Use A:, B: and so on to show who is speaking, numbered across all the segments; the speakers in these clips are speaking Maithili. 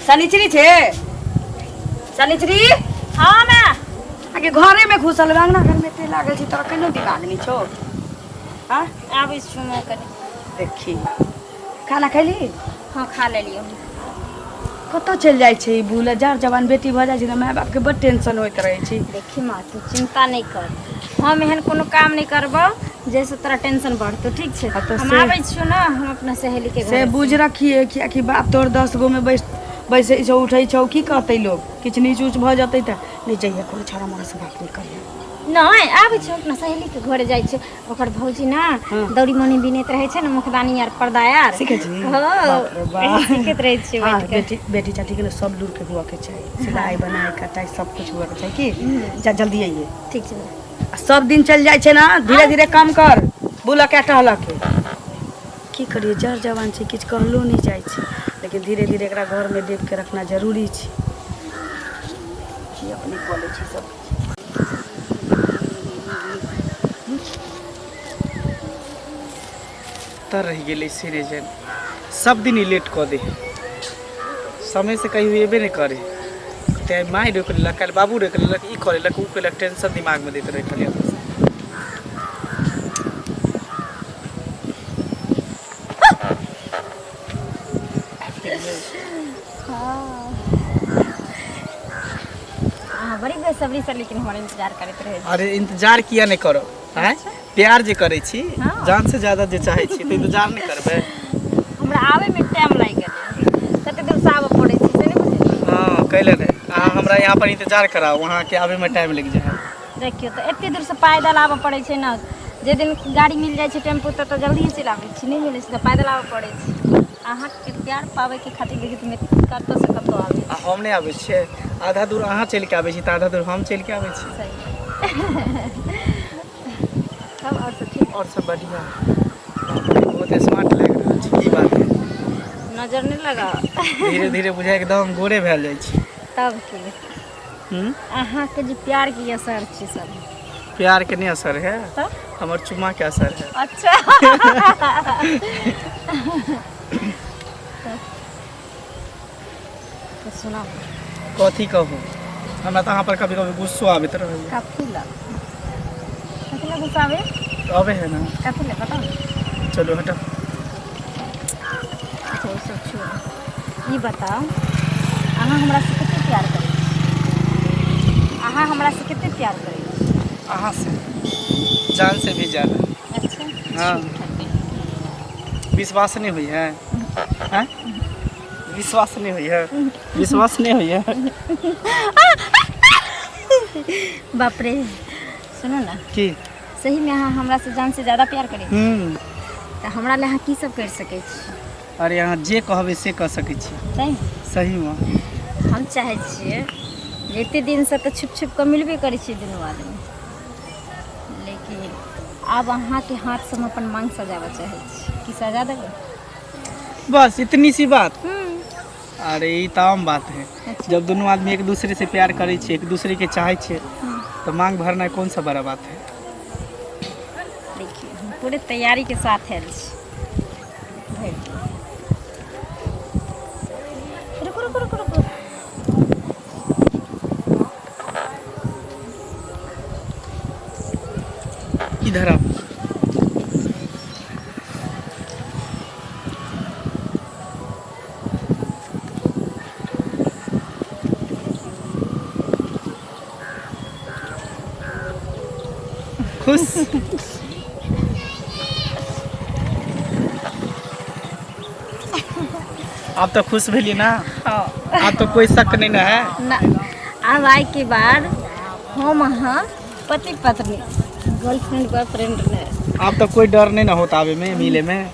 A: शनिचरी छे शनिचरी।
B: हाँ मैं
A: आगे घरे में घुसल बा, अंगना घर में एते लागल छी, तोरा केनो दिमाग नहीं छौ? हाँ।
B: आबै छी मैं कनि।
A: देखी, खाना खैली?
B: हाँ, खा लेलियौ।
A: कतऽ चलि जाइ छै ई भूल? जार जवान बेटी भऽ जाइ छै तऽ माय बापके बड टेंशन होइत रहै छै।
B: देखी माँ, तू चिंता नहि कर, हम एहन कोनो काम नहि करबौ जाहिसँ तोरा टेंशन बढ़तौ, ठीक छै?
A: हाँ तऽ
B: हम
A: से-
B: आबै छियौ ने, हम अपना सहेलीके
A: से
B: घरे।
A: बुझ रखिए, कियाकि बाप तोर 10 गो में बैस बैसै छौ, उठै छौ, की कहतै लोग? किछु नीच ऊँच भऽ जेतै तऽ नहि जइहे, कोनो छौड़ा मौड़ा से बात नहि करिहे।
B: नहि, आबै छियौ, अपना सहेलीके घरे जाइ छियै। ओकर भौजी ने दौरी मौनी बिनैत रहै छै ने, मुखदानी आर पर्दा आर।
A: सीखै छी?
B: हाँ।
A: बाप रे बाप।
B: सीखैत रहै छियै।
A: हाँ।
B: बैठ कऽ।
A: बेटी बेटी चाटी के ने सब लूर के हुआ के चाही, सिलाई बनाई कटाई सब कुछ हुआ के चाही। की जा, जल्दी आइए।
B: ठीक छै।
A: आ सब दिन चलि जाइ छै ने, धीरे धीरे कम कर बुलऽ के, टहलऽ के। की करियै, जर जवान छै, किछु कहलो नहि जाइ छै, लेकिन धीरे धीरे एकरा घरमे देख के रखना जरूरी छै कि अपने कऽ लै छी सब।
C: तर रहि गेलै से नहि जानि, सब दिन ही लेट कऽ दे, समय से कहियो एबे नहि करे। तैं माय रोकि लेलक, काल्हि बाबू रोकि लेलक, ई कऽ लेलक, ओ केलक, टेंशन दिमागमे दैत रहै खाली अपने।
B: अहाँ बड़ी बेसब्री से लेकिन हमर इंतजार करैत रहै छी।
C: अरे, इंतजार किया नहि करब? आँय, प्यार जे करै छी, जान से ज्यादा जे चाहै छी, तऽ इंतजार नहि करबै?
B: हमरा आबैमे टाइम लागि गेलै, कते दूर से आबऽ पड़ै छै से नहि बुझलियै?
C: हाँ, कैले नहि अहाँ हमरा यहाँ पर इंतजार कराउ, वहाँके आबैमे टाइम लागि जाइ है।
B: देखियौ तऽ, एते दूरसँ पैदल आबऽ पड़ै छै ने। जे दिन गाड़ी मिल जाइ छै, टेम्पू, तऽ तऽ जल्दिए चलि आबै छी, नहि मिलै छै तऽ पैदल आबऽ पड़ै छै। अहाँके प्यार पाबैके खातिर देखियौ तऽ कतऽसँ कतऽ आबै।
C: आ हम नहि आबै छियै? आधा दूर अहाँ चलि कऽ आबै छी तऽ आधा दूर हम चलि कऽ आबै छी।
B: सही। तब आओर सब ठीक?
C: आओर सब बढ़िआँ। बहुत स्मार्ट लागि रहल छी, की बात है?
B: नजर नहि लगाओ।
C: धीरे धीरे बुझाइ एकदम गोरे भेल जाइ छी।
B: तब की। अहाँके जे प्यारके असर छै सब।
C: प्यार के नहीं असर है।
B: तब?
C: हमर चुम्मा के असर है।
B: अच्छा, तो सुनाउ।
C: कथी कहू? हमरा तऽ अहाँ पर कभी कभी गुस्सो आबैत रहैए।
B: कथी लए, कथी लए गुस्सा आबै?
C: अबे है ना।
B: कथी लए, बताउ ने।
C: चलू, हटो।
B: अच्छा, ओ सब छोड़ू, ई बताउ अहाँ हमरा से कते प्यार करै छी? अहाँ हमरा से कते प्यार करै छी?
C: अहाँ से जान से भी ज्यादा।
B: अच्छा।
C: हाँ।
B: झूठ है।
C: विश्वास नहीं हुई है? हैं? विश्वास नहीं हुई है? विश्वास नहीं हुई है?
B: बाप रे, सुनू ने।
C: की?
B: सही में अहाँ हमरा से जान से ज्यादा प्यार करै छी? तऽ हमरा लए अहाँ की सब करि सकै छी?
C: अरे, अहाँ जे कहबै से कऽ सकै छी।
B: सही?
C: सही में।
B: हम चाहै छियै जे एते दिनसँ तऽ छुप छुप कऽ मिलबे करै छियै दुनू आदमी, लेकिन आब अहाँके हाथसँ हम अपन मांग सजाबऽ चाहै छी। की सजा देबै?
C: बस इतनी सी बात? अरे, ई तऽ आम बात है।
B: अच्छा।
C: जब दोनों आदमी एक दूसरे से प्यार करै छै, एक दूसरे के चाहै छै, तऽ मांग भरना कौन सा बड़ा बात है?
B: देखियौ, हम पूरे तैयारीके साथ आयल छी, भरि दियौ। रुकू रुकू रुकू रुकू।
C: इधर आओ। खुश? आब तो खुश भेली ना?
B: हाँ।
C: आब तो कोई शक नहीं ना है?
B: ना, आब आइ के बाद हम अहाँ पति पत्नी, गर्लफ्रेंड बॉयफ्रेंड नहि।
C: आब तो कोई डर नहीं ना होता आबे में, मिले में?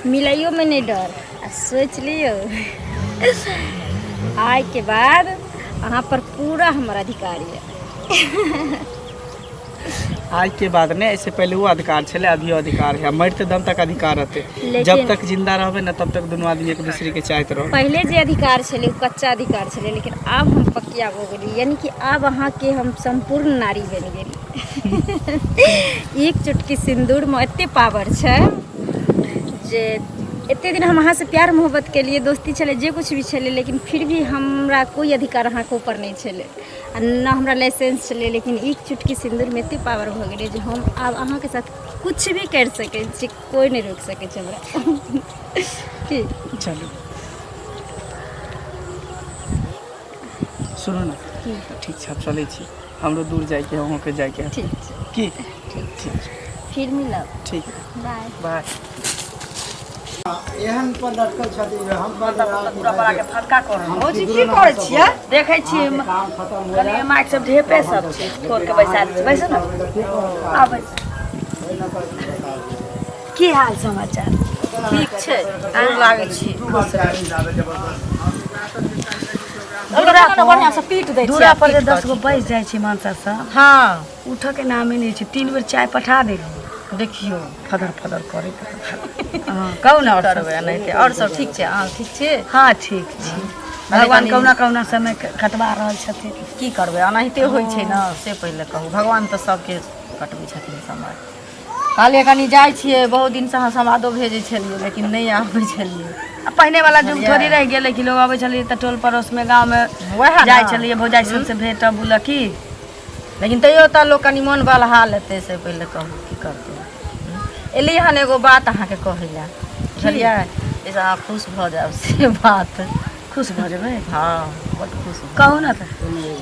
B: मिलैयो में नहि डर। आ सोचि लियौ, आइ के बाद अहाँ पर पूरा हमर अधिकार यऽ।
C: आज के बाद नहीं, ऐसे पहले वो अधिकार छले, अभी अधिकार है, मरते दम तक अधिकार रहते।
B: लेकिन
C: जब तक जिंदा रहबे ना, तब तक दोनों आदमी एक दूसरे के चाहते रहो।
B: पहिले जे अधिकार छलै ओ कच्चा अधिकार छलै, लेकिन आब हम पकिया भऽ गेली, यानी कि आब अहाँके हम सम्पूर्ण नारी बनि गेली। एक चुटकी सिन्दूरमे एते पावर छै जे एते दिन हम अहाँसँ प्यार मोहब्बत केलिए, दोस्ती छलै, जे कुछ भी छलै, लेकिन फिर भी हमरा कोइ अधिकार अहाँके ऊपर नहि छलै आ न हमरा लाइसेंस छलै। लेकिन एक चुटकी सिन्दूरमे एते पावर भऽ गेलै जे हम आब अहाँके साथ कुछ भी करि सकै छी, कोइ नहि रोकि सकै छै हमरा। की
C: चलू, सुनू ने।
B: की?
C: ठीक छै, आब चलै छी, हमरो दूर जाइके है, अहूँके जाइके है।
B: ठीक छै।
C: की ठीक छै।
B: फिर मिलब।
C: ठीक।
B: बाय।
C: बाय।
D: एहन पर लटकल छथिन जे हम
A: पूरा बड़ा के फटका कर।
D: भौजी, की करै
A: छियै? देखै छियै।
D: काम खत्म हो
A: कनि माइक सब ढेपे सब छै, छोड़ के बैसा दै छै। बैसू ने, आबै। की हाल समाचार?
E: ठीक छै, गोर लागै छी। बढ़िआँ से पीट दै छियै।
A: दूरा पर जे 10 गो बैस जाइ छै मानसा सब, उठऽ के नामे नहि छै। 3 बेर चाय पठा देली।
E: देखियौ।
A: फदर फदर करे। हँ, कहू ने आओर सब।
E: करबै एनाहिते। आओर सब ठीक छै? अहाँ ठीक छी?
A: हँ, ठीक छी। भगवान कहुना कहुना समय कटवा रहल छथिन।
E: की करबै, एनाहिते होइ छै ने। से पहिले कहू, भगवान तऽ सबके कटबै छथिन समय। कहलियै कनि जाइ छियै, बहुत दिनसँ अहाँ समादो भेजै छलियै लेकिन नहि आबै छलियै।
A: आ पहिने वाला युग थोड़ी रहि गेलै कि लोग अबै छलियै तऽ टोल पड़ोसमे, गाँवमे
E: वएह ने।
A: जाइ छलियै, भौजाइ सबसँ भेटब बुलऽ की।
E: लेकिन तैयो तऽ लोक कनि मोन बलहा लेतै। से पहिले कहू, की करतै? एलियै हन एगो बात अहाँके कहै लए, बुझलियै, जाहिसँ अहाँ खुश भऽ जायब से बात।
A: खुश भऽ जेबै?
E: हँ, बड्ड खुश भऽ
A: कहू ने तऽ।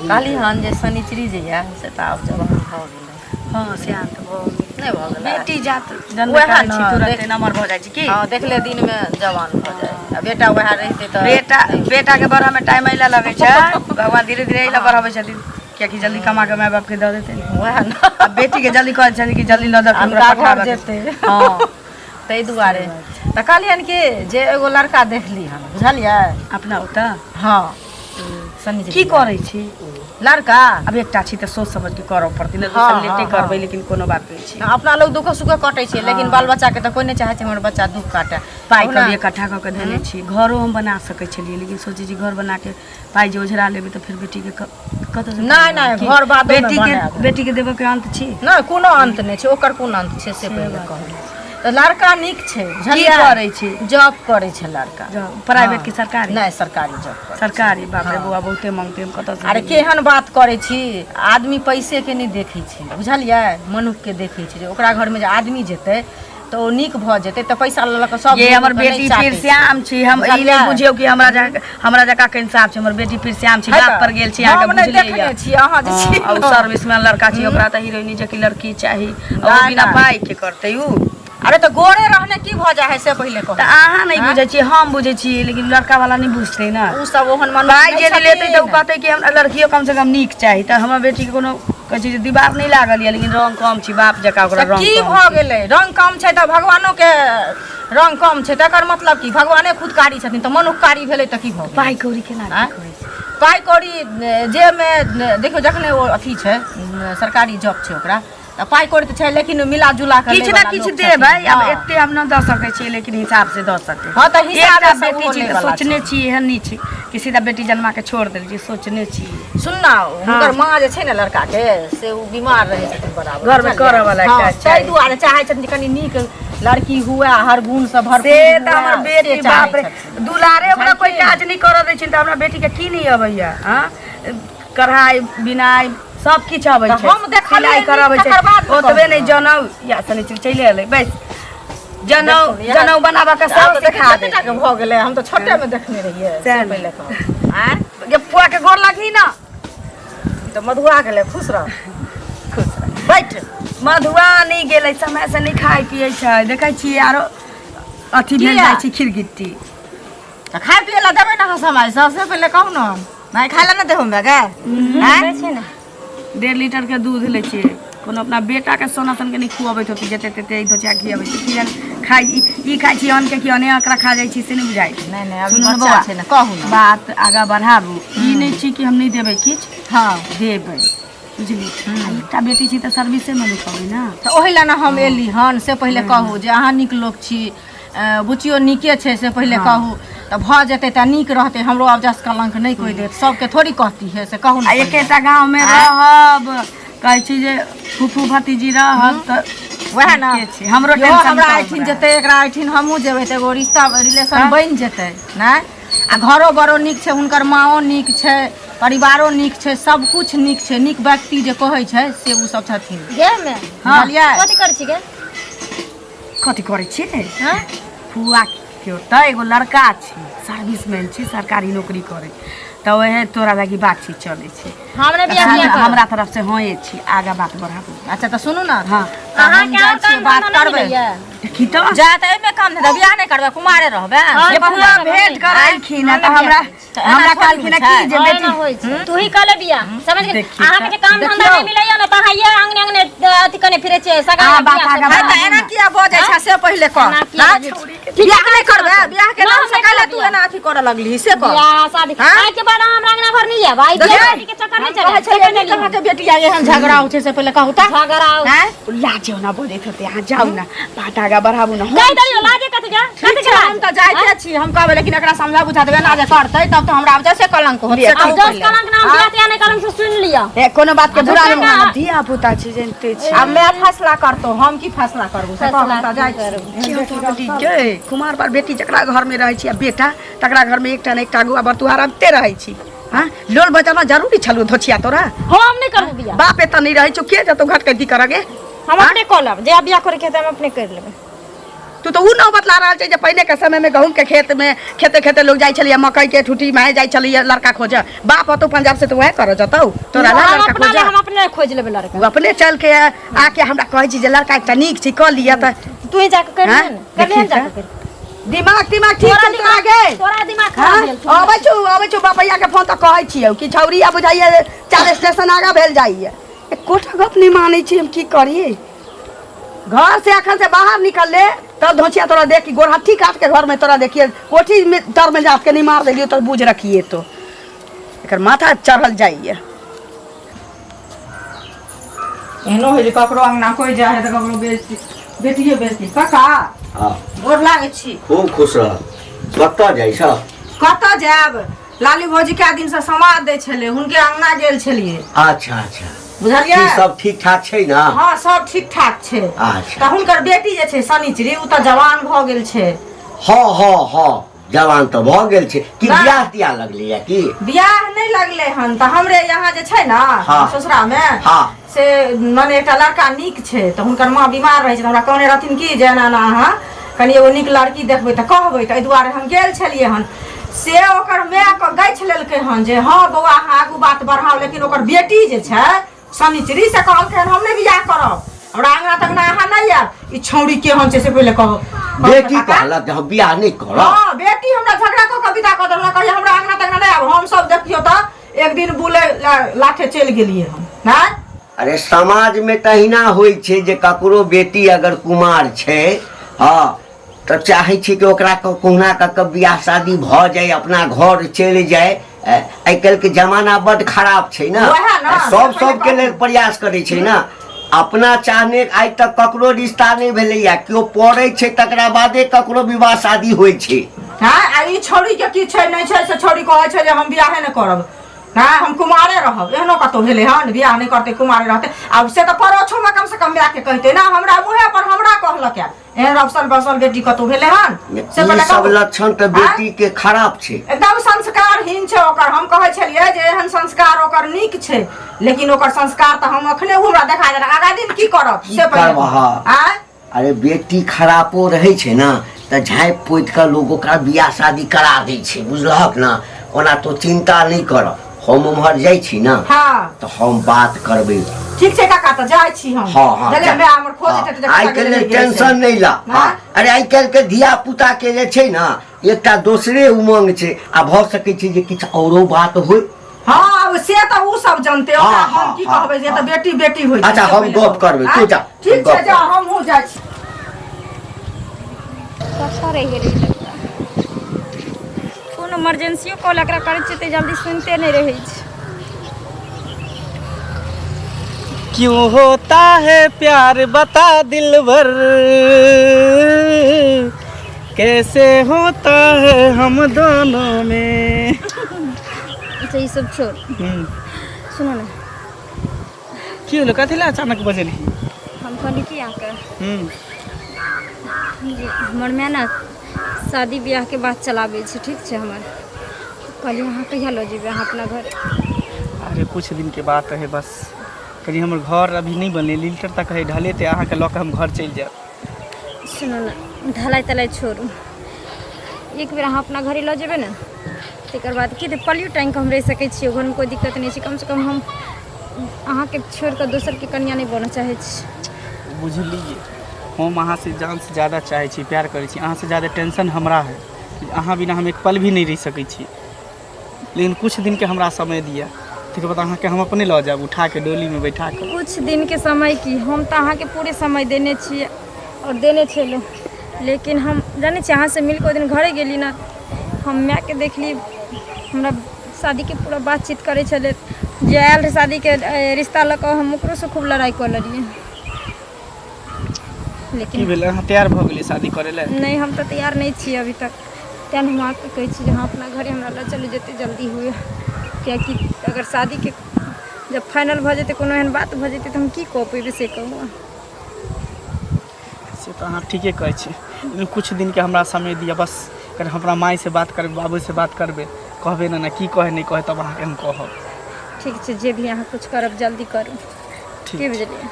E: कहली हन जे शनिचरी जे यऽ से तऽ आब जवान भऽ गेलै।
A: हँ, सियान तऽ भऽ गेलै।
E: नहि भऽ गेलै?
A: बेटी जात जन्म
E: वएह
A: करै
E: ने,
A: छी तुरन्ते नमहर भऽ जाइ छै की।
E: हँ, देखले दिनमे जवान भऽ जाइ आ बेटा वएह रहितै तऽ
A: बेटा बेटा के बढ़ऽ में टाइम अइला लगै छै। भगवान धीरे धीरे अइला बढ़ाबै छथिन, कियाकि जल्दी कमा के माय बाप के दऽ देतै।
E: वएह ने।
A: आ बेटी के जल्दी कहै छथिन कि जल्दी लऽ दऽ के ओकरा
E: अनका घर
A: पठाबऽ के।
E: जेतै।
A: हँ।
E: ताहि दुआरे तऽ कहलियनि कि जे एगो लड़का देखली हन, बुझलियै?
A: अपना ओतऽ?
E: हँ, शनिचरी।
A: की करै छी
E: लड़का?
A: आब एकटा छी तऽ सोच समझ के करऽ पड़तै ने।
E: हँ,
A: दोसर लेटे
E: हँ,
A: करबै, लेकिन कोनो बात नहि छै।
E: अपना लोग दुःख सुख कटै छै, लेकिन बाल बच्चाके तऽ कोइ नहि चाहै छै हमर बच्चा दुःख काटए।
A: पाइ
E: ओहुना-
A: कभी इकट्ठा कऽ के धेने छी। घरो हम बना सकै छलियै, लेकिन सोचै छी घर बना के पाइ जे ओझरा लेबै तऽ फेर बेटीके कतऽसँ
E: नहि,
A: पाइ
E: नहि,
A: लेबै? की?
E: घर बादोमे
A: बेटीके
E: बनायब।
A: बेटीके देबऽ के अन्त छी।
E: नहि, कोनो अन्त नहि छै ओकर। कोन अन्त छै से पहिले कहू तऽ। लड़का नीक छै,
A: की
E: बुझलियै?
A: करै छी?
E: जॉब करै छै लड़का।
A: प्राइवेट की सरकारी?
E: नहि, सरकारी जॉब करै छै।
A: सरकारी? बाप रे बौआ, बहुते मांगते, हम कतऽसँ
E: अरे
A: देबै?
E: केहन बात करै छी? आदमी पैसेके नहि देखै छै, बुझलियै? मनुखके देखै छै जे ओकरा घरमे जे आदमी जेतै तऽ ओ नीक भऽ जेतै। तऽ पैसा लऽ लऽ कऽ सब
A: ये हमर
E: लोकके नहि
A: बेटी
E: चाटै
A: फिर
E: छै।
A: श्याम छी। हम ई नहि
E: बुझलियै?
A: बुझियौ कि हमरा जकाँ के इंसाफ छै। हमर बेटी फिर श्याम छी।
E: है
A: बाप
E: तऽ?
A: पर गेल छी, अहाँके
E: हम नहि
A: बुझले
E: देखने
A: यऽ।
E: छी, अहाँ जे छी।
A: आ उ सर्विस में लड़का छी, ओकरा तऽ हीरोइनी जकी लड़की चाही। आ ओ
E: नहि,
A: बिना
E: नहि।
A: पाइ के करतै उ?
E: अरे तऽ गोरे रहने की भऽ जाइ है से पहिले कहू।
A: तऽ अहाँ नहि बुझै छियै, हम बुझै छियै, लेकिन लड़का वाला नहि बुझतै ने।
E: उ सब ओहन मनुष्य
A: पाइ
E: नहि
A: जे नहि लेतै तऽ उ
E: छथिन।
A: कहतै कि हमरा लड़कियो कम से कम नीक चाही। तऽ हमर बेटीके कोनो कहै छै जे दीवार नहि लागल यऽ, लेकिन रंग कम छै, बाप जकाँ ओकरा
E: तऽ
A: रंग
E: की
A: कम
E: भऽ
A: छै।
E: गेलै? रंग कम छै तऽ भगवानो के रंग कम छै, तकर मतलब की? भगवाने खुद कारी छथिन तऽ मनुख कारी भेलै तऽ की भऽ गेलै?
A: पाइ कौड़ी केना
E: आँय?
A: की करै छै?
E: पाइ कौड़ी जेमे देखियौ, जखने ओ अथी छै, सरकारी जॉब छै ओकरा, तऽ पाइ कौड़ी तऽ छै, लेकिन मिला जुला कऽ
A: किछु ने
E: लैवला
A: किछु
E: लोक
A: देबै।
E: छथिन।
A: आब
E: हँ।
A: एते हम नहि दऽ सकै छियै, लेकिन हिसाब से दऽ सकै।
E: हँ, तऽ हिसाबे
A: एकटा
E: से
A: बेटी
E: ओहो
A: छी तऽ
E: लैवला
A: सोचने
E: छै।
A: छी। एहन नहि छै कि सीधा बेटी जन्मा के छोड़ देलियै, सोचने छी।
E: सुन ना, हुनकर माँ जे छै ने लड़का के, से ओ बीमार रहै छथिन बराबर,
A: घरमे
E: बुझलियै?
A: करऽवला एकटा
E: हँ,
A: चाही।
E: ताहि दुआरे चाहै छथिन जे कनि नीक लड़की हुए, हर गुण से भरपूर
A: से तऽ
E: हुए,
A: हमर
E: से
A: बेटी
E: चाहै
A: बाप रे
E: छथिन।
A: दुलारे ओकरा कोइ
E: बुझलखिन?
A: काज नहि करऽ दै छै तऽ हमरा बेटीके की नहि अबैया? हँ, कढ़ाइ बिनाइ सब किछु अबै
E: तऽ
A: छै।
E: हम देखलियै
A: सिलाइ करऽ अबै
E: नीक,
A: छै।
E: तकर बाद ने
A: ओतबे
E: कहू।
A: नहि, जनउ या शनिचर चलि एलै, बस जनउ
E: देखू ने,
A: जनउ बनाबऽ के
E: आब
A: सब
E: तऽ देखै
A: सिखा
E: कते टा के
A: दे।
E: भऽ गेलै, हम तऽ छोटे मे देखने रहियै। से
A: सएह ने।
E: पहिले कहू। आँय?
A: गे फुआ के गोर लगही ना।
E: ई तऽ मधुआ गेलै। खुश रह।
A: खुश रह।
E: बैठ।
A: मधुआ नहि गेलै, समय से नहि खाइ पियै छै, देखै छियै आरो अथी भेल
E: किया?
A: जाइ छै खिरगिट्टी।
E: तऽ खाय पियै लए देबै ने अहाँ समय सबसे पहिले कहू ने। नहि खाय लए नहि देबै हमरा गे? आँय?
B: छै ने।
A: 1.5 लीटर के दूध लै छियै। कोनो अपना बेटाके सोना सनके नहि खुअबैत होतै जते तते ई धोचिया खिअबै छै। की जाने खाइ ई खाइ छी अन्नके कि अने एकरा खा जाइ छी, से नहि बुझाइ छै।
E: नहि नहि, अभी
A: सुनू ने
E: बच्चा
A: बौआ,
E: छै ने, कहू ने।
A: बात आगाँ बढ़ाबू। ई नहि छी कि हम नहि देबै किछु। देबै, बुझली? आ एकटा बेटी छी तऽ सर्विसेमे रुकबै ने।
E: तऽ ओहि लए ने हम एली हन। से पहिले कहू जे अहाँ नीक लोक छी, बुचियो नीके छै, से पहिले कहू तऽ भऽ जेतै तऽ नीक रहतै। हमरो आब जस कलंक नहि कोइ देत, सबके थोड़ी कहती है, से कहू
A: आ
E: ने पहिले।
A: एकेटा गाँवमे रहब कहै छी जे फूफू भतीजी रहत तऽ
E: वएह ने
A: नीके छै। हमरो
E: इहो
A: टेंशन
E: हमरा
A: कम
E: एहिठिन
A: रहत।
E: जेतै, एकरा एहिठिन हमहूँ जेबै तऽ एगो रिश्ता रिलेशन बनि जेतै नहि। आ घरो बड़ो नीक छै, हुनकर माँओ नीक छै, परिवारो नीक छै, सब कुछ नीक छै। नीक व्यक्ति जे कहै छै से ओ सब छथिन।
B: गे मे
E: बुझलियै?
B: कथी करै छी गे?
A: कथी करै छियै?
B: हँ?
A: फुआ के ओतऽ एगो लड़का छै, सर्विसमैन छै, सरकारी नौकरी करै, तऽ ओहे तोरा लागी बातचीत चलै छै।
B: हम नहि बियाह तियाह करब।
A: हमरा तरफ से हँ छी, आगा बात बढ़ाबू।
E: अच्छा तऽ सुनू ने।
A: हँ।
E: तऽ हम
B: अहाँके
E: जाइ
B: आओर
E: छियै,
B: काम
E: बात
B: धन्धा नहि
E: करबै।
B: मिलैया?
A: देखी तऽ
E: जा तऽ एहिमे काम धन्धा, बियाह नहि करबै, कुमारे रहबै।
B: हँ,
A: जे फुआ भेंट करलखिन तऽ हमरा
E: तऽ एना
A: हमरा
E: थोड़ी
A: कहलखिन
E: होइ
A: की
E: छै।
A: जे
B: हँ,
A: बेटी
B: एना होइ छै। तू ही कहले बियाह समझ गेल।
A: देखी
B: अहाँके जे काम धंधा
E: देखियौ।
B: नहि मिलैया ने तऽ अहाँ ये अंगने अंगने अथी कने फिरै छियै सगा
A: अहाँ बात
B: बियाह
A: आगाँ
B: सब।
E: है तऽ एना किया बजै छै से पहिले कह।
B: एना किया
E: हाँ?
B: बजै छै?
E: बियाह नहि करबै, बियाह के
B: ना,
E: नाम
B: हम
E: से
B: नहि
E: काल्हि
B: करब
E: तू
B: बियाह।
E: एना अथी करऽ लगली से कह।
B: बियाह शादी
E: हाँ?
B: आइ के बाद अहाँ हमरा अंगना घर नहि आयब। आइ
E: देखियौ,
B: बियाह शादी के चक्कर नहि
E: हम कहै
B: चलत।
E: छलियै नीक अहाँके बेटी आ एहन झगड़ा होइ छै से पहिले कहू तऽ।
B: झगड़ा
E: आँय?
A: लाज ना बजैत होतै, अहाँ जाउ ने, बात आगाँ बढ़ाबू ने।
B: कहि दियौ लाजे कथी के?
E: ठीक
B: कथी के
E: छै,
B: लाज?
E: हम तऽ जाइते छी, हम कहबै, लेकिन एकरा समझा बुझा देबै। एना जे करतै तब तऽ हमरा आब से कलंक होत से
B: आब
E: कहू
B: दस
E: पहिले।
B: कलंक नाम बियाह तियाह नहि कलंक से सुनि लिअ।
A: ए कोनो बात के बुरा
B: झूठे
A: नहि मानब,
B: ना।
A: धिया पुता छै, जनिते छी।
E: आब माय फैसला करतौ, हम की फैसला करबू से कहू। हम तऽ जाइ छी।
A: गे कुमार बार बेटी जकरा घरमे रहै छी आ बेटा तकरा घरमे एकटा ने एकटा अगुआ बरतुहार अबिते रहै छी। हँ, लोल बचाना जरूरी छलौ धोछिया तोरा।
B: हम नहि करबू बियाह।
A: बाप एतऽ नहि रहै छौ, के जतौ घटकैती करऽ गे?
B: हम अपने कऽ लेब, जे बियाह करे के हेतै हम अपने करि लेबै।
A: तू तऽ उ नौबत ला रहल छै जे पहिने के समय में गहूम के खेत में खेते खेते लोग जाइ छलैया, मकई के ठुठी माहे जाइ छलैया लड़का खोजऽ। बाप होतौ पंजाब से तऽ वएह करऽ जतौ तोरा ला
B: हम
A: लड़का
B: अपना ले
A: खोजऽ।
B: हम अपने खोजि लेबै लड़का।
A: ओ अपने चल के आके हमरा कहै छी जे लड़का एकटा नीक छै, कऽ लिअ तऽ
B: तू ही जाके कर
A: हाँ?
B: लिहे ने, कर लिहे ने
A: देखी
B: जाके कर।
A: दिमाग तिमाग ठीक
B: तोरा
A: छौ तोरा
B: दिमाग
A: गे?
B: तोरा दिमाग
A: हाँ?
B: खराब भेल छौ।
A: अबै छौ बापैया के फोन तऽ कहै छियौ कि छौरी आ बुझाइया चार स्टेशन आगा भेल जाइया, एकोटा गप नहि मानै छी। हम की करियै? घर से अखन से बाहर निकल ले तब धोचिया तोरा देख कि गोरहट्ठी काट के घर में तोरा देखिए कोठी में तर में जात के नहीं मार देलियो तो बुझ रखिए तो एकर माथा चढ़ल जाइए।
E: एहनो होइ जे ककरो अंगना कोइ जाइ है तऽ ककरो बेजती, बेटिए बेजती। काका,
F: हँ।
E: गोर लागै छी।
F: खूब खुश रह। कतऽ जाइ छह?
E: कतऽ जायब, लाली भौजी कए दिनसँ समाद दै छलै, हुनके अंगना गेल छलियै।
F: अच्छा अच्छा।
E: बुझलियै?
F: की सब ठीक ठाक छै ने?
E: हँ, सब ठीक ठाक छै।
F: अच्छा।
E: तऽ हुनकर बेटी जे छै शनिचरी, ओ तऽ जवान भऽ गेल छै।
F: हँ हँ हँ, जवान तऽ भऽ गेल छै। की
E: ना।
F: बियाह तियाह लगलैया की?
E: बियाह नहि लगलै हन, तऽ हमरे यहाँ जे छै ने ससुरा मे से मने एकटा लड़का नीक छै, तऽ हुनकर माँ बीमार रहै छै, तऽ हमरा कहने रहथिन कि जे एना एना अहाँ कनि एगो नीक लड़की देखबै तऽ कहबै, तऽ एहि दुआरे हम गेल छलियै हन। से ओकर मायके गछि लेलकै हन जे हँ बौआ, अहाँ आगू बात बढ़ाउ, लेकिन ओकर बेटी जे छै शनिचरी से कहलकै हन हम नहि बियाह करब, हमरा अङ्गना तङ्गना अहाँ नहि आयब। ई छौड़ी केहन छै से पहिले कहू।
F: बेटी कहलक जे हम बियाह नहि करब?
E: हँ, बेटी हमरा झगड़ा कऽ कऽ विदा कऽ देलक, कहलियै हमरा अङ्गना तङ्गना नहि आयब। हम सब देखियौ तऽ एक दिन बुलै लाथे चलि गेलियै हम। नहि
F: अरे, समाजमे तहिना होइ छै जे ककरो बेटी अगर कुमार छै, हँ, तऽ चाहै छै कि ओकरा कहुना कऽ कऽ बियाह शादी भऽ जाय, अपना घर चलि जाय। आइ काल्हिके जमाना बड्ड खराब छै ने।
E: वएह ने,
F: सब
E: से
F: सबके
E: पहिले
F: लेल प्रयास करै छै ने। अपना चाहने आइ तक ककरो रिश्ता नहि भेलैया, केओ पढ़ै छै तकरा बादे ककरो विवाह शादी होइ छै।
E: हँ, आ ई छौड़ीके की छै नहि छै, से छौड़ी कहै छै जे हम बियाहे नहि करब, हँ, हम कुमारे रहब। एहनो कतहु भेलै हन, बियाह नहि करतै, कुमारे रहतै? आब से तऽ परोछोमे कमसँ कम मायके कहितै ने, हमरा मुँहे पर हमरा कहलक एहन रफसल बसल बेटी कतहु भेलै हन से
F: ई
E: पहिले
F: सब
E: कहू।
F: लक्षण तऽ बेटी के खराब छै।
E: एकदम संस्कारहीन छै ओकर। हम कहै छलियै जे एहन संस्कार ओकर नीक छै, लेकिन ओकर संस्कार तऽ हम अखने ओ हमरा देखा देलक, आगा दिन की करत
F: की
E: से पहिले
F: करबह?
E: आँय?
F: अरे, बेटी खरापो रहै छै ने तऽ झाँपि पोति कऽ लोक ओकरा बियाह शादी करा दै छै, बुझलहक ने? ओना तो चिन्ता नहि कर, हम उम्हर जाइ छी ने तऽ हम बात करबै।
E: ठीक छै काका, तऽ जाइ छी हम।
F: हँ हँ,
E: जले
F: जा।
E: माय हमर खोज हेतै तऽ
F: आइ
E: कतऽ
F: काल्हि
E: गेलै, गेलै से।
F: टेंशन नहि ला।
E: हाँ?
F: अरे, आइ काल्हि के धिया पुता के जे छै ने एकटा दोसरे उमंग छै, आ भऽ सकै छै जे किछु औरो बात होय।
E: हँ, आब से तऽ उ सब जनते, ओकरा हम की कहबै जे तऽ बेटी बेटी होइ छै।
F: अच्छा,
E: से
F: हम
E: पहिले
F: गप
E: कहू।
F: करबै, तू
E: आँय?
F: जा,
E: ठीक
F: हम गप
E: छै, जा,
F: करबै।
E: हमहूँ जाइ छी।
B: कतऽ रहि गेलै ई लड़का? कोनो इमरजेंसियो कॉल एकरा करै छियै तऽ जल्दी सुनिते नहि रहै छै।
C: क्यों होता है प्यार बता दिलबर, कैसे होता है हम दोनों में।
B: अच्छा, ई सब छोड़। सुनो ने,
C: की होलो कथी ला अचानक बजलही?
B: हम कहली कि अहाँके जे हमर माय ने शादी बियाहके बात चलाबै छै, ठीक छै? हमर कहली अहाँ कहिया लऽ जेबै अहाँ अपना घर?
C: अरे कुछ दिन के बात है बस, कनि हमर घर अभी नहीं बनले, लीटर तक है ढले ते अहाँके लऽ कऽ हम घर चलि जायब।
B: सुनू ने, ढलाई तलाई छोड़ू, एक बेर अहाँ अपना घरे लऽ जेबै ने तकर बाद की तऽ पलियो टाँगि कऽ हम रहि सकै छियै घरमे, कोइ दिक्कत नहि छै। कमसँ कम हम अहाँके छोड़ि कऽ दोसरके कनिआँ नहि बनऽ चाहै छी।
C: बुझलियै, हम अहाँसँ जानसँ ज्यादा चाहै छी, प्यार करै छी, अहाँसँ ज्यादा टेंशन हमरा है, अहाँ बिना हम एक पल भी नहि रहि सकै छी। लेकिन कुछ दिनके हमरा समय दिअ, तकर बाद अहाँके हम अपने लऽ जायब उठाके डोलीमे बैठा कऽ।
B: कुछ दिनके समय की, हम तऽ अहाँके पूरे समय देने छियै आओर देने छलहुँ, लेकिन हम जानै छियै अहाँसँ मिलके ओहि दिन घरे गेली ने, हम मायके देखली हमरा शादीके पूरा बातचीत करै छलै, जे आयल रहै शादीके रिश्ता लऽ कऽ, हम ओकरोसँ खूब लड़ाइ कऽ लेलियै। लेकिन
C: की भेलै, अहाँ तैयार भऽ गेलियै शादी करै लए?
B: नहि, हम तऽ तैयार नहि छियै अभी तक। तेँ हम अहाँके कहै छी जे अहाँ अपना घरे हमरा लऽ चलू जतेक जल्दी हुए, किएकि अगर शादीके जब फाइनल भऽ जेतै, कोनो एहन बात भऽ जेतै तऽ हम की कऽ पेबै से कहू अहाँ।
C: से तऽ अहाँ ठीके कहै छी, लेकिन कुछ दिनके हमरा समय दिअ बस, कनि हम अपना मायसँ बात करबै, बाबूसँ बात करबै, कहबै ने ने की कहै नहि कहै, तब अहाँके हम कहब।
B: ठीक छै, जे भी अहाँ कुछ करब जल्दी करू।
C: ठीक
B: की बुझलियै,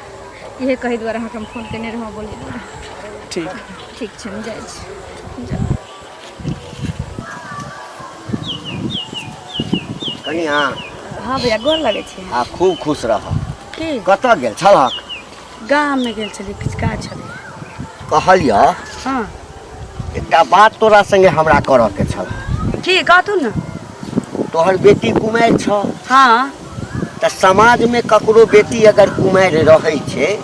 B: इहे कहै दुआरे अहाँके हम फोन केने रहौँ, बोलै दुआरे।
C: ठीक
B: ठीक छै, हम जाइ छी, जाउ।
F: कनिया।
A: हाँ भैया, गोर लगै छी।
F: आ खूब खुश रह।
A: की?
F: कतऽ गेल छलहक?
A: गाममे गेल छलियै, किछु काज छलै।
F: कहलियऽ,
A: हाँ,
F: एकटा बात तोरा संगे हमरा करऽ के छल।
A: की कहतू ने?
F: तोहर बेटी कुमारि छह।
A: हाँ।
F: तऽ समाजमे ककरो बेटी अगर कुमारि रहै छै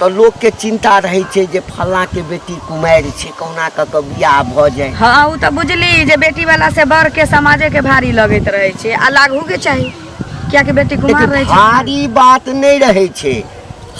F: तऽ लोकके चिन्ता रहै छै जे फल्लाँके बेटी कुमारि छै, कहुना कऽ कऽ बियाह भऽ जाय।
A: हाँ, ओ तऽ बुझली जे बेटी वाला से बड़ के समाजे के भारी लगैत रहै छै, आ लागू के चाही, कियाकि बेटी कुमार
F: लेकिन
A: रहै छै।
F: भारी बात नहि रहै छै,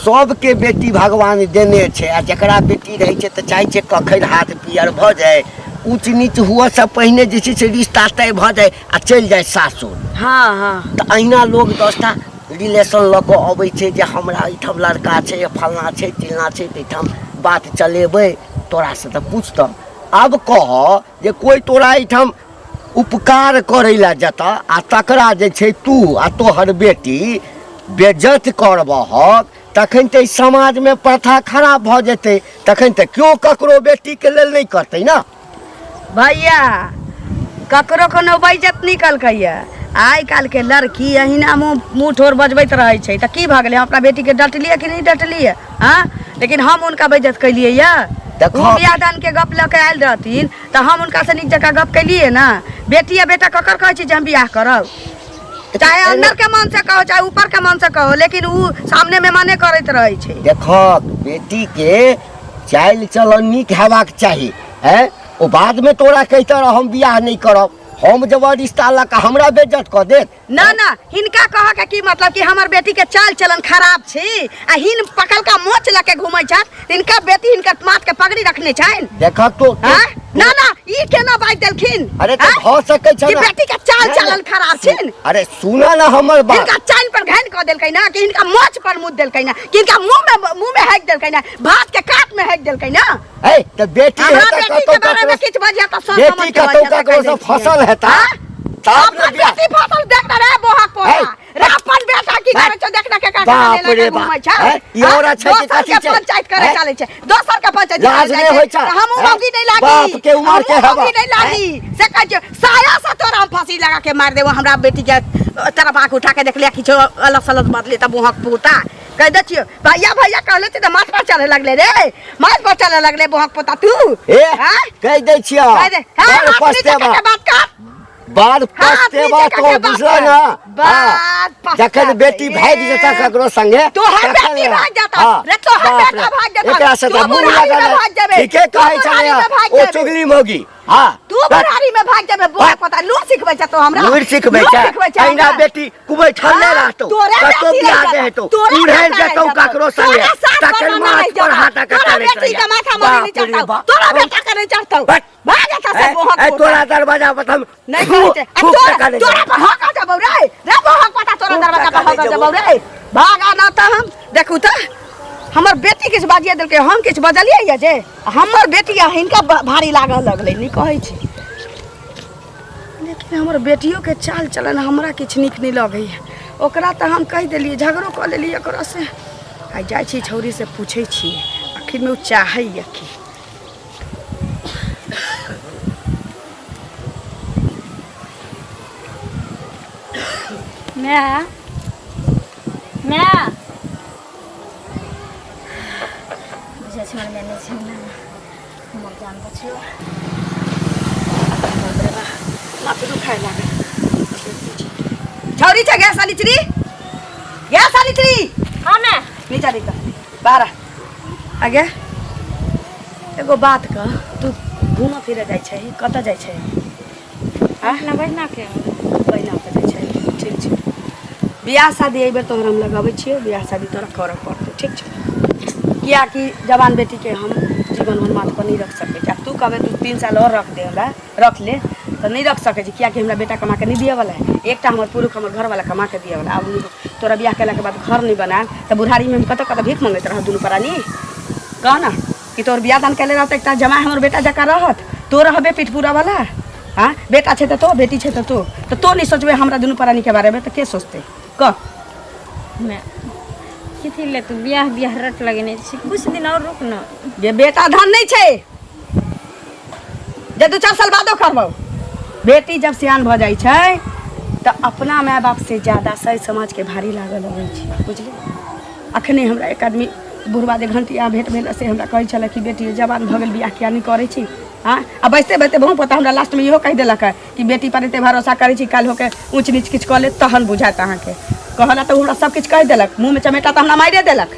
F: सबके बेटी भगवान देने छै, आ जकरा बेटी रहै छै तऽ चाहै छै कखन हाथ पियर भऽ जाय, ऊँच नीच हुअ से पहिने जे छै से रिश्ता तय भऽ जाय आ चलि जाय सासुर।
A: हाँ हाँ।
F: तऽ अहिना लोग 10टा रिलेशन लऽ कऽ अबै छै जे हमरा एहिठाम लड़का छै, फल्लाँ छै, चिल्लाँ छै, तऽ एहिठाम बात चलेबै तोरासँ तऽ पूछतऽ। आब कह जे कोइ तोरा एहिठाम उपकार करै लए जेतऽ आ तकरा जे छै तू आ तोहर बेटी बेज्जत करबहक, तखन तऽ एहि समाजमे प्रथा खराब भऽ जेतै, तखन तऽ केओ ककरो बेटीके लेल नहि करतै ने।
A: भैया, ककरो कोनो बेइज्जत नहि कलकैया। आइ काल्हिके लड़की अहिना मुँह मुँह ठोर बजबैत रहै छै, तऽ की भऽ गेलै? हम अपना बेटीके डटलियै कि नहि डटलियै? हँ, लेकिन हम हुनका बेइज्जत केलियै यऽ?
F: देखो।
A: ओ बियाह दानके गप लऽ के आयल रहथिन तऽ हम हुनकासँ नीक जकाँ गप केलियै ने। बेटी आ बेटा ककर कहै छै जे हम बियाह करब? चाहे अंदर के मन से कहो, चाहे ऊपर के मन से कहो, लेकिन उ सामने में मने करैत रहै छै।
F: देखक, बेटीके चालि चलन नीक हेबाक चाही। हैं, ओ बादमे तोरा कहितऽ रह हम बियाह नहि करब, हम जब रिश्ता लऽ कऽ हमरा बेज्जत कऽ देत।
A: ना ना, हिनका कह के की मतलब कि हमर बेटी के चाल चलन खराब छी, आ हिन पकड़का मोच लऽ के घूमै छथि, हिनका बेटी हिनकर माथ के पगड़ी रखने छनि।
F: देखक तो।
A: हाँ? ना ना, ई केना बाजि देलखिन?
F: अरे तऽ
A: हाँ?
F: भऽ सकै छै
A: कि
F: ना।
A: बेटी के चाल
F: नहि,
A: चलन
F: नहि।
A: खराब छिन?
F: अरे सुनऽ ने हमर बात।
A: हिनका चाल पर घायल कऽ देलकै ना, कि हिनका मोच पर मुद देलकै ना, कि हिनका मुंह में हेक देलकै ना, भात के कात में हेक देलकै ना?
F: ए तऽ बेटी
A: हमरा
F: हेतै
A: बेटी
F: कतौ
A: के बारे में
F: ककरो
A: किछु बजिया तऽ सोच
F: बेटी
A: समझ के
F: कतौ
A: बजिया तऽ
F: ककरो
A: कहि
F: से
A: दै छियै।
F: फसल हेता
A: हाँ?
F: तब ने
A: अपन
F: बियाह।
A: बेटी फसल देख रे बोहक पोहा
F: हे,
A: रे, अपन बेटा की
F: हे,
A: करे छौ देख ना, के का
F: बाप रे बाप,
A: घूमै छै।
F: हे, ई
A: हाँ?
F: औरत छै कि
A: दोसर
F: कथी
A: के
F: छै?
A: पंचायत करे
F: हे?
A: चलै छै, दोसर के पंचायत
F: लाज
A: करे
F: नहि
A: जाइ
F: होइ छै,
A: तऽ हमहूँ
F: हे?
A: मौगी नहि लागी,
F: बाप के उमर के
A: हमहूँ
F: हेबा,
A: मौगी नहि लागी से कहै छियौ। साया से तोरा हम फांसी लगा के मारि देबो। हमरा बेटी के तरफ आँख उठा के देखलियै किछो अलग सलग बदले तऽ मुँहक पोता कहि दै छियौ। भैया भैया कहले तऽ माथ पर चढ़े लगले रे, माथ पर चढ़े लगले मुँहक पोता तू।
F: ए
A: हाँ?
F: कहि दै छियौ,
A: कहि दे। हाँ,
F: बड़
A: हाथ नीचे
F: पछतेबा।
A: करके बात कर।
F: बार
A: हाथ
F: पछतेबा
A: नीचे
F: तो
A: करके बात
F: बुझल
A: कर।
F: ना। हाँ।
A: बात पछता
F: जखन बेटी
A: छै।
F: भागि जेता ककरो संगे
A: तोहर
F: तखन
A: बेटी भागि जेता।
F: हाँ,
A: रे तोहर
F: बाप
A: बेटा
F: रे।
A: भागि जेता।
F: एकरा से
A: तू
F: तऽ मुँह
A: बुढ़ारी में
F: लगल है।
A: भागि जेबे।
F: ठीके
A: तू
F: कहै
A: बुढ़ारी
F: छलै
A: में भागि
F: ओ
A: जेबे।
F: चुगली मौगी। हाँ
A: तू तू बुढ़ारी में भाग जेबे बोल पता लूर सिखबै छ तो हमरा
F: लूरि सिखबै
A: लूर
F: छै
A: सिखबै छै
F: अहिना
A: हमरा।
F: बेटी कुबै छलने
A: हाँ,
F: रहतौ
A: तोरे
F: कतौ
A: बेटी
F: बियाह
A: रहि
F: दे हेतौ
A: जेतौ, तोरे
F: उड़ैल
A: बेटा
F: जेतौ
A: रहि
F: ककरो
A: जेतौ,
F: संगे
A: तोरा सास
F: तखन
A: पर
F: माथ
A: नहि
F: पर हाथ
A: जेतौ,
F: के
A: तोरा
F: चलैत
A: बेटी के
F: रहैया।
A: माथा मरी
F: बाप
A: नहि
F: रे
A: चढ़तौ
F: बाप।
A: तोरा बेटा के नहि चढ़तौ
F: बट।
A: भाग एतऽ से
F: ए,
A: बोहक
F: ए,
A: पोता।
F: तोरा दरवाजा पर हम
A: नहीं कहै छै आ
F: खूब
A: तोरा
F: टका ले
A: तोरा
F: जेबौ।
A: पर हक जबौ रे रे बहक पता तोरा
F: खूब
A: दरवाजा
F: टका
A: पर
F: ले
A: हक
F: जेबौ।
A: जबौ रे भाग आ ना तऽ हम देखू तऽ हमर बेटी किछु बाजिए देलकै हम किछु बजलियै यऽ जे हमर बेटी आ हिनका भारी लागऽ लगलै नहि कहै छी लेकिन हमर बेटियोके चाल चलन हमरा किछु नीक नहि लगैए ओकरा तऽ हम कहि देलियै झगड़ो कऽ लेलियै ओकरासँ आइ जाइ छी छौड़ीसँ पूछै छियै आखिरमे ओ चाहैए की।
B: माय माय बुझै छै हमर माय नहि छै ने हमर जान बचलो।
A: माथ दुखाय लागल। छौरी छै गे सालिचरी, गे सालिचरी।
B: हाँ माय।
A: नीचा निकल बाहर आ। आगे एगो बात कह, तू घूमऽ फिरऽ जाइ छै कतऽ जाइ छै?
B: अपना बहिना के।
A: बहिना के जाइ छै, ठीक छै। बियाह शादी एहि बेर तोहर हम लगाबै छियौ, बियाह शादी तोरा करऽ पड़तौ, ठीक छै? कियाकि जवान बेटीके हम जीवन भर माथ पर नहि रख सकै छी। आब तू कहबै 2-3 साल आओर रख दे हमरा, रख ले तऽ नहि रख सकै छी, कियाकि हमरा बेटा कमा कऽ नहि दिअ वला है। एकटा हमर पुरुष हमर घरवला कमा कऽ दिअ वला। आब तोरा बियाह केलाके बाद घर नहि बनायब तऽ बुढ़ारीमे हम कतऽ कतऽ भीख मङ्गैत रहब दुनू प्राणी? कह ने कि तोहर बियाह दान केले रहत एकटा जमाय हमर बेटा जकाँ रहत, तो रहबे पिठपुरा वाला। हाँ बेटा छै तऽ तो, बेटी छै तऽ तो, तऽ तो नहि सोचबे हमरा दुनू प्राणीके बारेमे तऽ के सोचतै कह?
B: माय कथी ले तू बियाह बियाह रट लगेने छी, कुछ दिन और रुक न।
A: जे बेटा धन नहि छै जे 2-4 साल बादो करबौ। बेटी जब सियान भऽ जाइ छै तऽ अपना माय बाप से ज्यादा सही समाजके भारी लागऽ लगै छै, बुझली? अखने हमरा एक आदमी बुढ़वा जे घंटिया भेंट भेल से हमरा कहै छलै कि बेटी जवान भऽ गेल बियाह किया नहि करै छी। हाँ आ बैसते बैसते बहु पता हमरा लास्टमे इहो कहि देलक है कि बेटी पर एते भरोसा करै छी, काल्हि होके ऊँच नीच किछु कऽ लेत तहन बुझायत अहाँके। कहला तऽ ओ हमरा सब किछु कहि देलक, मुँहमे चमेटा तऽ हमरा मारिए देलक।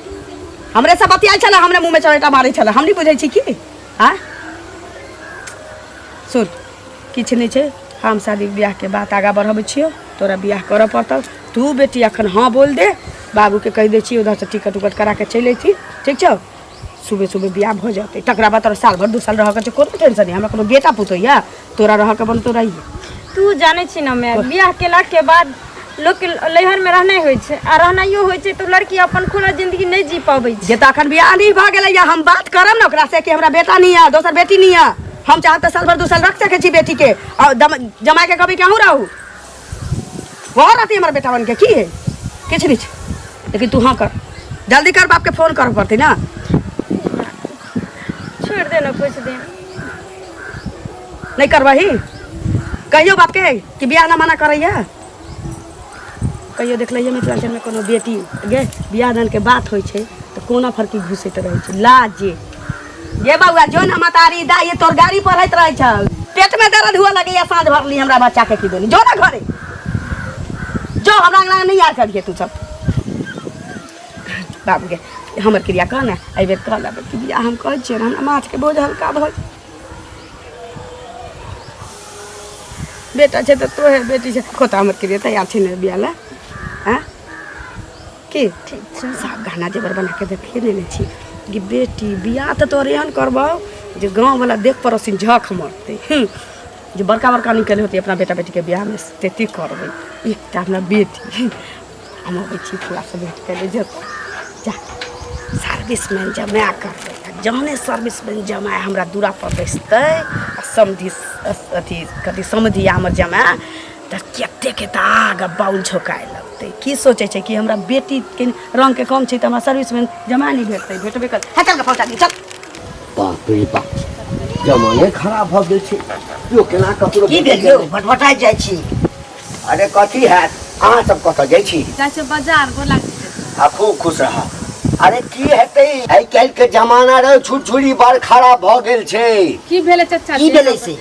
A: हमरे से बतियाइ छलै, हमरे मुँहमे चमेटा मारै छलै, हम नहि बुझै छी की। हाँ सुन, किछु नहि छै, हम शादी बियाहके बात आगाँ बढ़बै छियौ, तोरा बियाह करऽ पड़तौ। तू बेटी अखन हाँ बोल दे, बाबूके कहि दै छियै उधरसँ टिकट उकट करा के चलि अयथिन, ठीक छौ? सुबह सुबह बियाह भऽ जेतै, तकरा बाद तोरा साल भरि 2 साल रहऽके छै, कोनो टेंशन नहि। हमरा कोनो बेटा पुतोह यऽ तोरा रहऽके बनतौ रहिए।
B: तू जानै छी ने माय, बियाह केलाके बाद लोकके नैहरमे रहनाइ होइ छै आ रहनाइयो होइ छै तऽ लड़की अपन खुला जिंदगी नहि जी पाबै छै।
A: जे तऽ अखन बियाह नहि भऽ गेलै, हम बात करब ने ओकरा से कि हमरा बेटा नहि यऽ, दोसर बेटी नहि यऽ, हम चाहब तऽ साल भरि 2 साल रख सकै छी बेटीके आ जमाइके कहबै कि अहूँ रहू, वहाँ रहती हमर बेटा बनके की है, किछु नहि छै। लेकिन तू हाँ कर, जल्दी कर, बापके फोन करऽ पड़तै ने।
B: छोड़ि दे ने कुछ दिन।
A: नहि करबही? कहियो बापके कि बियाह ना मना करैया? कहियो देखलियै मिथिलाञ्चलमे कोनो बेटी गे बियाह दानके बात होइ छै तऽ कोना फरकी घुसैत रहै छै लाजे। गे बौआ जो ना मतारी दाइ तोर गाड़ी पढ़ैत रहै छौ, पेटमे दर्द हुअ लगैया साँझ भरली हमरा बच्चाके की देली। जो ना घरे जो, हमरा अंगना नहि आयल करिहे तू सब। बाबूके हमर क्रिया कह ने एहिबेर कह लेबै कि बियाह हम कहै छियै ने, हमरा माथके बोझ हल्का भऽ जाय। बेटा छै तऽ तोहे, बेटी छै खोता, हमर क्रिया तैयार छै ने बियाह लए? आँय की
B: ठीक छै।
A: सब गहना जेवर बना के देखिए ने छी कि बेटी बियाह तऽ तोहर एहन करबौ जे गाँववला देख पड़ोसिन झख मरतै, जे बड़का बड़का निकल होतै अपना बेटा बेटीके बियाहमे तेते करबै। एकटा हमरा बेटी, हम अबै छी फुआसँ भेँट करै। जेतौ जा, सर्विसमैन जमाए करबै आ जहने सर्विसमैन जमाए हमरा दूरा पर बैसतै आ समधि अथी कथी समधि आ हमर जमाए तऽ कतेक तऽ आग आ बाउल झोकाए लगतै। की सोचै छै कि हमरा बेटीके रङ्गके कम छै तऽ हमरा सर्विसमैन जमाए नहि भेटतै? भेटबे कर। हे चल के पहुँचा दी, चल।
F: बाप रे बाप, जमाने खराब भऽ गेल छै यौ, केना ककरो
G: की भेल यौ, भटभटाइत जाइ छी?
F: अरे कथी हैत, अहाँ सब कतऽ जाइ छी?
H: जाइ छियै बाजार, गोर लागै छी।
F: आ खूब खुश रह। अरे की हेतै, आइ काल्हि के जमाना रहे छुरछुरी बड़ खराब भऽ गेल छै।
H: की भेलै चचा?
G: की भेलै से?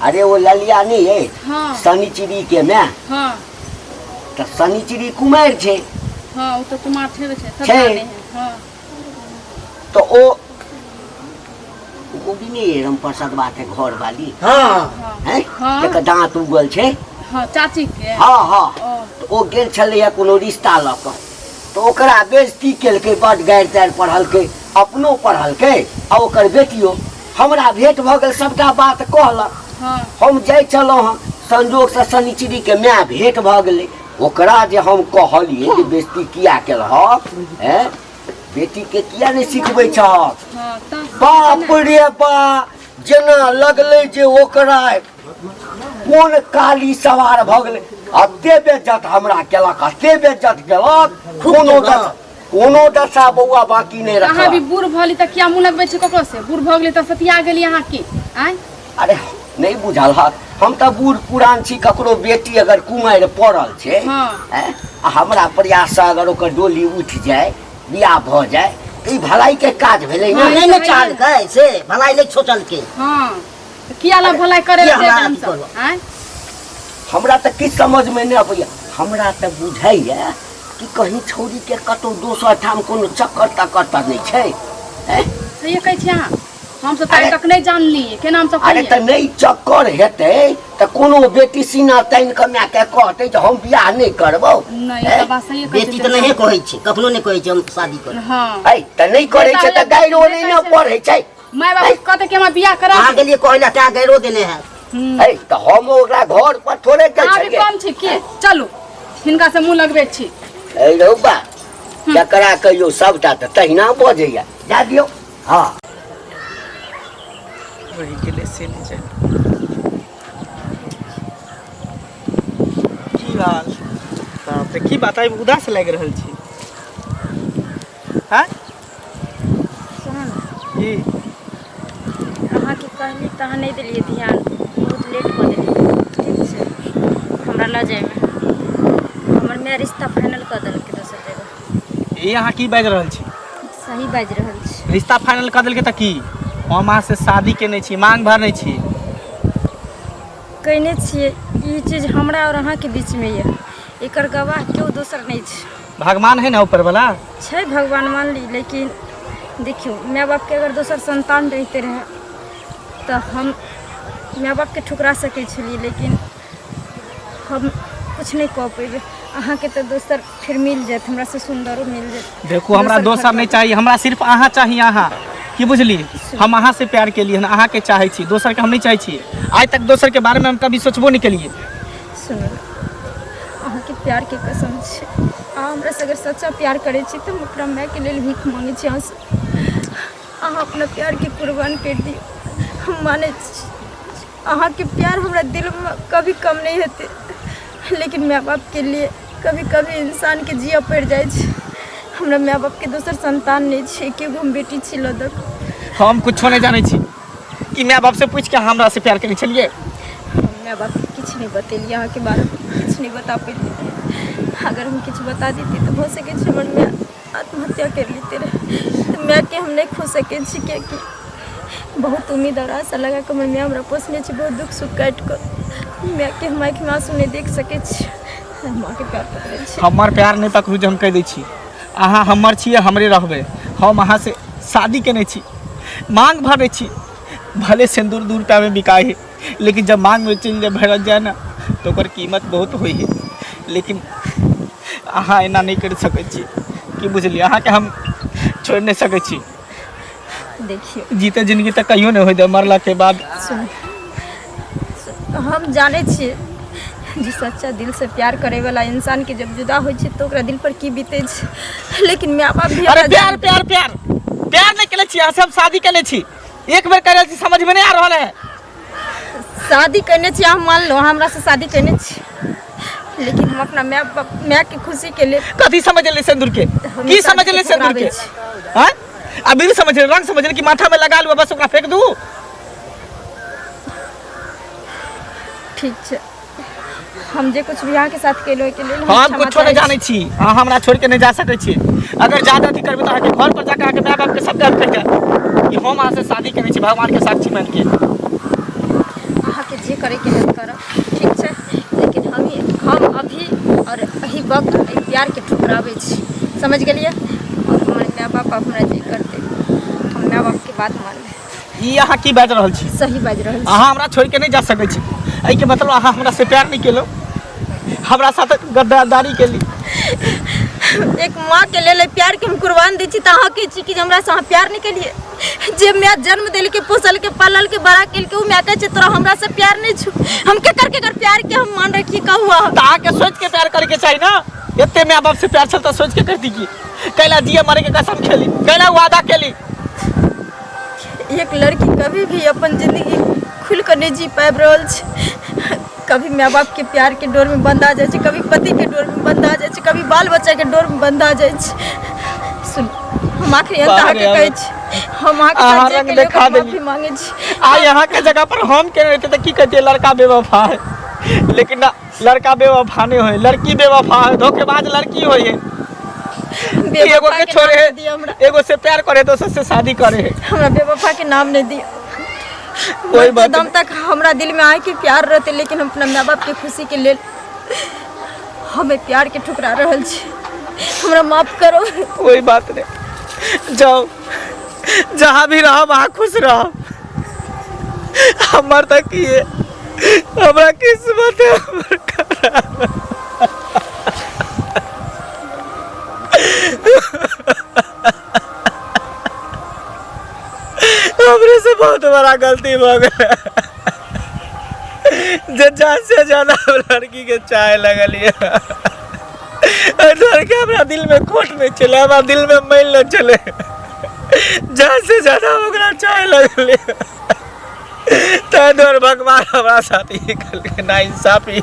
F: अरे ओ ललिया नहि अछि?
H: हाँ।
F: शनिचरी के माय।
H: हाँ।
F: तऽ शनिचरी कुमारि छै।
H: हाँ, ओ तऽ कुमार छेबे छै, सब
F: छै।
H: जानै है। हाँ।
F: तऽ ओ मौगी नहि रामप्रसाद बाके घर वाली।
G: हाँ।
F: हैं?
H: हाँ।
F: जकर दाँत उगल छै।
H: हँ, चाची के।
F: हँ हँ।
H: ओ।
F: तऽ ओ गेल छलैया कोनो रिश्ता लऽ कऽ, तऽ ओकरा बेइज्जती केलकै, बड गारि तारि पढ़लकै, अपनो पढ़लकै आ ओकर बेटियो। हमरा भेंट भऽ गेल, सबटा बात कहलक।
H: हँ।
F: हम जाइ छलहुँ हँ, संजोगसँ शनिचरीके माय भेंट भऽ गेलै। ओकरा जे हम कहलियै जे बेइज्जती किया केलहक, हैं, बेटीके किया नहि सिखबै छहक?
H: हँ, तऽ
F: बाप रे बा, जेना लगलै जे ओकरा कोन काली सवार भऽ गेलै। अते बेज्जत हमरा केलक, अते बेज्जत केलक, कोनो दशा कोनो दशा बौआ बाकी नहि
H: अहाँ भी
F: रखलक।
H: बूढ़ भऽ तऽ किया मुँह लगबै छी ककरो से? बूढ़ भऽ गेली तऽ सतिया गेली अहाँ की आँय?
F: अरे नहि बुझल हक, हम तऽ बूढ़ पुरान छी। ककरो बेटी अगर कुमारि पड़ल छै,
H: हँ।
F: हैं, आ हमरा प्रयाससँ अगर ओकर डोली उठि जाय, बियाह भऽ जाय, तऽ ई भलाइके काज भेलै ने।
G: नहि ने चाहलकै से भलाई नहि सोचलकै।
H: हँ, तऽ किया ला भलाई करे
G: किया
H: लए
G: हमरा
H: जेबै
G: अथी
H: हमसब
G: करब?
H: आँय?
F: हमरा तऽ किछु समझमे नहि अबैया। हमरा तऽ बुझाइया कि कहीं छौड़ीके कतहु दोसर ठाम कोनो चक्कर तक्कर तऽ नहि छै, हैं?
H: सहिए कहै छी अहाँ, हमसब तऽ आइ तक नहि जानलियै केना हमसब
F: अरे
H: कहियै।
F: तऽ नहि चक्कर हेतै तऽ कोनो बेटी सीना तानि कऽ मायके कहतै जे हम बियाह नहि करबौ?
H: नहि, ई तऽ बात सहिए कहै
G: बेटी
H: छी।
G: तऽ नहिए कहै छै, कखनो नहि कहै छै हम शादी करब।
H: हँ।
F: ऐ तऽ नहि करै छै तऽ गाइरो नहि ने पढ़ै छै।
H: माय बाप कहतै कि हमरा बियाह करा
G: अहाँ
H: दे।
G: गेलियै कहै लए तैं गैरो देने हैत।
F: ऐ तऽ हम ओकरा घर पर थोड़े गेल
H: अहाँ भी
F: छलियै।
H: कम छी की? चलू, हिनका से मुँह लगबै छी।
F: ऐ रौ बा, जकरा कहियौ सबटा तऽ तहिना बजैया। जा दियौ। हँ,
C: रहि गेलै से नहि जानि की हाल। बाप रे, की बात, आइ उदास लागि रहल छी? हँ?
B: सुनू ने।
C: की?
B: अहाँके कहली तऽ अहाँ नहि देलियै ध्यान, बहुत लेट कऽ देलियै। ठीक छै, हमरा लऽ जाइमे हमर माय रिश्ता फाइनल कऽ देलकै दोसर जगह।
C: ई अहाँ की बाजि रहल छी?
B: सही बाजि रहल छी।
C: रिश्ता फाइनल कऽ देलकै तऽ की? हम अहाँ से शादी केने छी, मांग भरने छी।
B: कयने छियै, ई चीज हमरा आओर अहाँके बीचमे यऽ, एकर गवाह केओ दोसर नहि छै।
C: भगवान है ना ऊपर वाला।
B: छै भगवान, मान ली, लेकिन देखियौ, माय बापके अगर दोसर संतान रहिते रहए तऽ हम माय बापके ठुकरा सकै छलियै, लेकिन हम किछु नहि कऽ पेबै। अहाँके तऽ दोसर फिर मिल जायत, हमरासँ सुन्दरो मिल जायत।
C: देखू, हमरा दोसर नहि चाही, हमरा सिर्फ अहाँ चाही। अहाँ की बुझली, हम अहाँ से प्यार केलियै हन, अहाँके चाहै छी, दोसरके हम नहि चाहै छी। आइ तक दोसरके बारेमे हम कभी सोचबो नहि केलियै।
B: सुनू, अहाँके प्यारके कसम छै, अहाँ हमरासँ अगर सच्चा प्यार करै छी तऽ हम अपना मायके लेल भीख माँगै छी अहाँसँ, अहाँ अपना प्यारके कुर्बान करि दियौ। हम मानै छी अहाँके प्यार हमरा दिलमे कभी कम नहि हेतै, लेकिन माय बापके लिए कभी कभी इंसानके जियऽ पड़ि जाइ छै। हमरा माय बापके दोसर संतान नहि छै, एके गो हम बेटी छी लऽ दऽ कऽ।
C: हम कुछो नहि जानै छी कि माय बाप से पूछि के हमरा से प्यार केने छलियै?
B: हम माय बापके किछु नहि बतेलियै, अहाँके बारेमे किछु नहि बता पेलियै। अगर हम किछु बता दैती तऽ भऽ सकै छै हमर माय आत्महत्या करि लेते रहए। तऽ मायके हम नहि खो सकै छी, किएकि बहुत उम्मीद आओर आशा लगा कऽ हमर माय हमरा पोसने छै, बहुत दुःख सुख काटि कऽ। मायके हम आँखिमे आँसू नहि देख सकै छी। हम माँके प्यार पकड़ै छी।
C: हमर प्यार नहि पकड़ू जे हम कहि दै छी, अहाँ हमर छियै, हमरे रहबै। हम अहाँसँ शादी केने छी, मांग भरै छी। भले सिन्दूर 2 रुपैआमे बिकाइ है, लेकिन जब मांगमे चलि जाए भरल जाए ने तऽ ओकर कीमत बहुत होइ है। लेकिन अहाँ एना नहि करि सकै छी, की बुझलियै? अहाँके हम छोड़ि नहि सकै छी।
B: देखियौ,
C: जीते जिंदगी तऽ कहियो नहि होइ दे, मरलाके बाद।
B: सुन, हम जानै छियै जे सच्चा दिल से प्यार करे वाला इंसान के जब जुदा होइ छै तऽ ओकरा दिल पर की बीतै छै, लेकिन माय बाप भी
C: अरे
B: हमरा
C: प्यार प्यार प्यार प्यार नहि केले छी अहाँ से, हम शादी केले छी। एक बेर कह रहल छी, समझ में नहीं आ रहल है।
B: शादी केने छी, अहाँ मानलहुँ, अहाँ हमरा से शादी केने छी, लेकिन हम अपना माय बाप माय के खुशी के लेल।
C: कथी समझ ले सिंदूर के? की समझ ले सिंदूर के? हाँ, अबीर समझ ले, रंग समझ ले कि माथा में लगा लू, बस ओकरा फेंक दू?
B: ठीक छै, हम जे कुछ भी अहाँके साथ केलहुँ ओहिके लेल
C: हम
B: क्षमा
C: कुछो नहीं
B: चाहै
C: जानै छी। अहाँ हमरा छोड़ के नहीं जा सकै छी। अगर ज्यादा अथी करबै तऽ अहाँके घर पर जाके अहाँके माय बाप के सब गप कहि देब कि हम अहाँ से शादी केने छी भगवान के साक्षी मान के।
B: छी। अहाँके जे करैके हैत करब, ठीक छै, लेकिन हम हम अभी आओर एहि वक्त एहि प्यारके ठुकराबै छी, समझ गेलियै? आओर हमर माय बाप आब हमरा जे करतै, हम माय बापके बात मानबै।
C: ई अहाँ की बाजि रहल छी?
B: सही बाजि रहल छी।
C: अहाँ हमरा छोड़ि के नहि जा सकै छी। एहिके मतलब अहाँ हमरा से प्यार नहि केलहुँ, हमरा साथ गद्दारी केली।
B: एक माँ के लेल प्यार के हम कुर्बान दै छी तऽ अहाँ कहै छी कि जे हमरा से अहाँ प्यार नहि केलियै। जे माय जन्म देलकै, पोसलकै, पाललकै, बड़ा केलकै, ओ माय कहै छै तोरा हमरा से प्यार नहि छौ। हम केकर केकर प्यार के हम मान रखियै कहू अहाँ?
C: तऽ अहाँके सोचि के प्यार करैके चाही ने। एते माय बाप से प्यार छल तऽ सोचि के करती की? कैला जिए मरे के कसम खेली, कैला वादा केली।
B: एक लड़की कभी भी अपन जिंदगी खुल के नहीं जी पाबि रहल छै। कभी माय बाप के प्यार के डोर में बंधा जाइ छै, कभी पति के डोर में बंधा जाइ छै, कभी बाल बच्चा के डोर में बंधा जाइ छै। सुन, हम आखिरी अंत
C: बाप रे,
B: अहाँके कहै छी, हम अहाँके
C: अहाँ
B: साथ जे
C: रंग
B: केलियै
C: देखा
B: ओकर
C: देली।
B: माफी मांगै छी।
C: आइ अहाँ के जगह पर हम केने रहितै तऽ की कहतियै, लड़का बेवफा है। लेकिन ना, लड़का बेवफा नहीं होय, लड़की बेवफा है, धोखेबाज लड़की होय है। एगो
B: बेवफा
C: के
B: के
C: छोड़े
B: नाम
C: है,
B: नहि दिअ हमरा।
C: एगो से प्यार करे, दोसर से शादी करे है।
B: हमरा बेवफा के नाम नहीं दिअ।
C: कोई
B: मरते
C: बात
B: दम
C: नहीं।
B: तक हमरा दिल में आए के प्यार रहते, लेकिन हम अपना माय बाप के खुशी के लेल हमें प्यार के ठुकरा रहल छी। हमरा माफ करो।
C: कोई बात नहीं, जाओ जहाँ भी रहो वहाँ खुश रहो। हमर तक की है, हमरा किस्मत है हमर खराब। हमरे से बहुत बड़ा गलती भ गया जे जान से ज्यादा हम लड़की के चाहे लगलिए। लड़के हमरा दिल में खोट नहीं चले, हमरा दिल में मैल न चले, जान से ज्यादा ओकरा चाहे लगलिए। ताहि दुआरे भगवान हमरा साथ ई केलकै, ना इंसाफी।